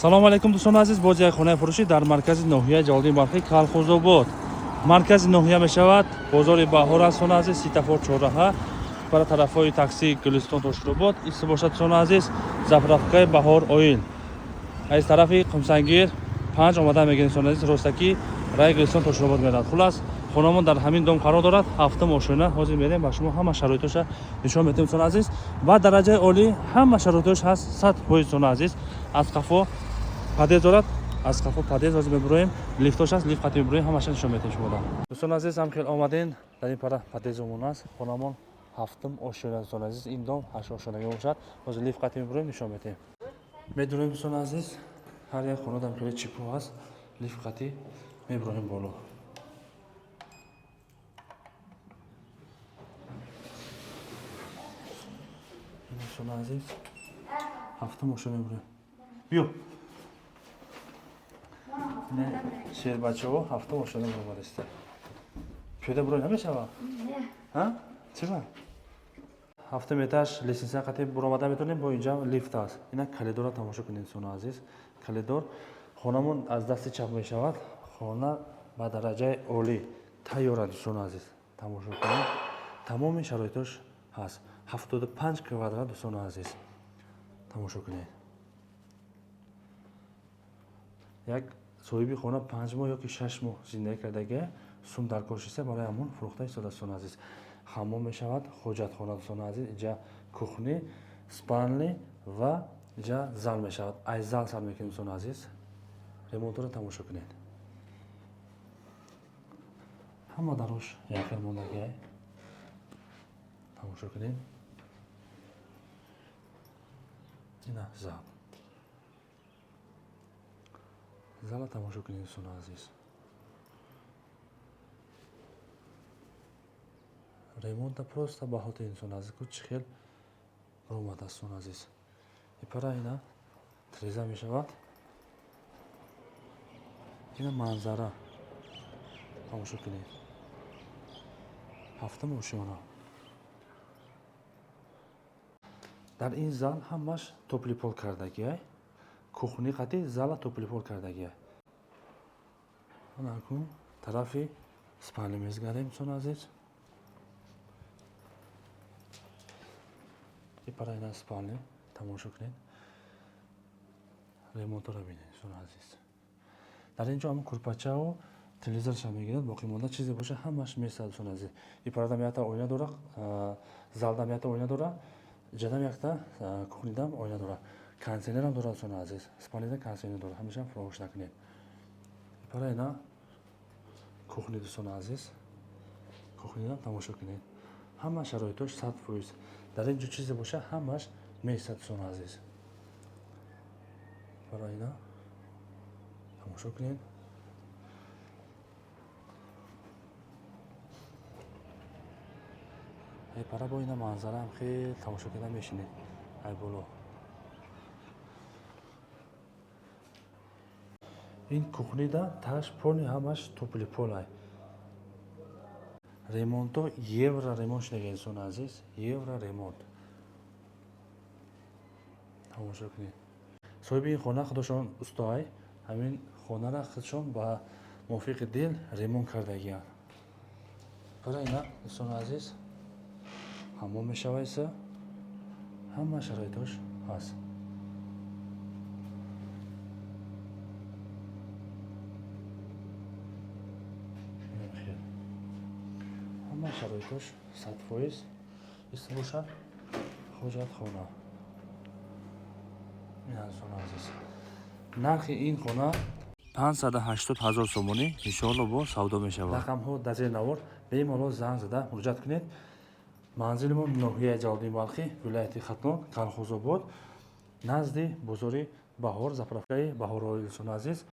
Салому алайкум, дӯстони азиз. Боз як хонаи фурӯшӣ дар маркази ноҳияи Ҷалолиддин Балхӣ, Калхозобод. Маркази ноҳия мешавад, бозори Баҳор аст, дӯстони азиз, светофор, чорраҳа бара тарафҳои такси Гулистон, Тоширобод исти бошад, дӯстони азиз, заправкаи Баҳор Оил. Аз тарафи Қумсангир 5 омада мегирем, дӯстони азиз, ростакӣ раи Гулистон, Тоширобод меравад. Хулас, хонамон дар ҳамин дом қарор дорад, ҳафтум ошёна. Ҳозир мерем, ба шумо ҳама шароитоша нишон медиҳем, дӯстони азиз. Ба дараҷаи олӣ ҳама шароитош ҳаст, 100%, дӯстони азиз. Аз қафо подъезд дорад, аз қафо подъезд ҳозир мебуроем, лифтош аст, лифт қати мебуроем, ҳамаша нишон медиҳем шумода. Дӯстони азиз, ҳам хел омадем, дар ин пара подъездомон аст. Хонамон ҳафтум ошёна, дӯстони азиз, ин дом ҳашт ошёнагӣ бошад. Ҳозир лифт қати мебуроем, нишон медиҳем. Медонем, дӯстони азиз, ҳар як хонадам хеле чипо ҳаст, лифт қати мебуроем боло. Дӯстони азиз, ҳафтум ошёна мебуроем. Биё, шербачаҳо, ҳафтум ошёна буромадаста. Пиёда бурой намешава? Чиба? Ҳафтум этаж лестница қати буромада метавонем, бо инҷа лифт аст. Ина коридорро тамошо кунед, дӯстони азиз. Коридор хонамон аз дасти чап мешавад. Хона ба дараҷаи олӣ тайёр аст, дӯстони азиз, тамошо кунед. Тамоми шароитош ҳаст. 75 квадрат, дӯстони азиз, тамошо кунед. Як соҳиби хона 5 моҳ ёки 6 моҳ зиндагӣ кардагия, сум дар кор шиста, барои ҳамон фурӯхта истода, дӯстони азиз. Ҳаммом мешавад, ҳоҷатхона, дӯстони азиз, инҷа кухня, спальня ва инҷа зал мешавад. Аз зал сар мекунем, дӯстони азиз. Ремонтро тамошо кунед. Ҳама дарош якхел мондагиай, тамошо кунед. Ина зал, зала тамошо кунед, дӯстони азиз. Ремонта просто баҳоти, дӯстони азиз, ку чӣ хел баромадааст, дӯстони азиз. Ипара ина тиреза мешавад, ина манзара, тамошо кунед. Ҳафтум ошёна. Дар ин зал ҳамаш тёплый пол кардагиай, кухни қати зала тёплый пол кардагиай. Анакун тарафи спальня мезгарем, дӯстони азиз. Ипара ина спальня, тамошо кунед. Ремонтро бинед, дӯстони азиз. Дар ин ҷо ҳамн курпачао телевизорша мегирад, боқӣ монда чизе боша, ҳамаш месад, дӯстони азиз. Ипарадам якта оина дора, залдам якта оина дора, иҷадам якта, кухнидам оина дора, кондитсионерам дорад, дӯстони азиз. Спальнида кондитсионер дорад, ҳамеша фаромӯш накунед. Ипара ина кухни, дӯстони азиз, кухнидам тамошо кунед. Ҳама шароитош 100%. Дар ин ҷо чизе боша, ҳамаш месад, дӯстони азиз. Ипара ина тамошо кунед. Пара бо ина манзараам хеле тамошо карда мешинед ай боло. Ин кухнида таш поли ҳамаш тёплый пол ай. Ремонто евро ремонт шудага, дӯстони азиз, евро ремонт, тамошо кунед. Соҳиби ин хона худошон устоай, ҳамин хонара худшон ба мувофиқи дил ремонт кардагианд. Пара ина, дӯстони азиз, ҳаммом мешавад, ҳама шароитош ҳаст. Ҳама шароитош 100% ист бошад. Ҳоҷатхона ина, дӯстони азиз. Нархи ин хона 580 000 сомонӣ, иншоалло бо савдо мешавад. Рақамҳо дар зери навор, бемалол занг зада муроҷиат кунед. Манзилимон ноҳияи Ҷалолиддин Балхӣ, вилояти Хатлон, Калхозобод, назди бозори Баҳор, заправкаи Баҳор Оил, дӯстони азиз.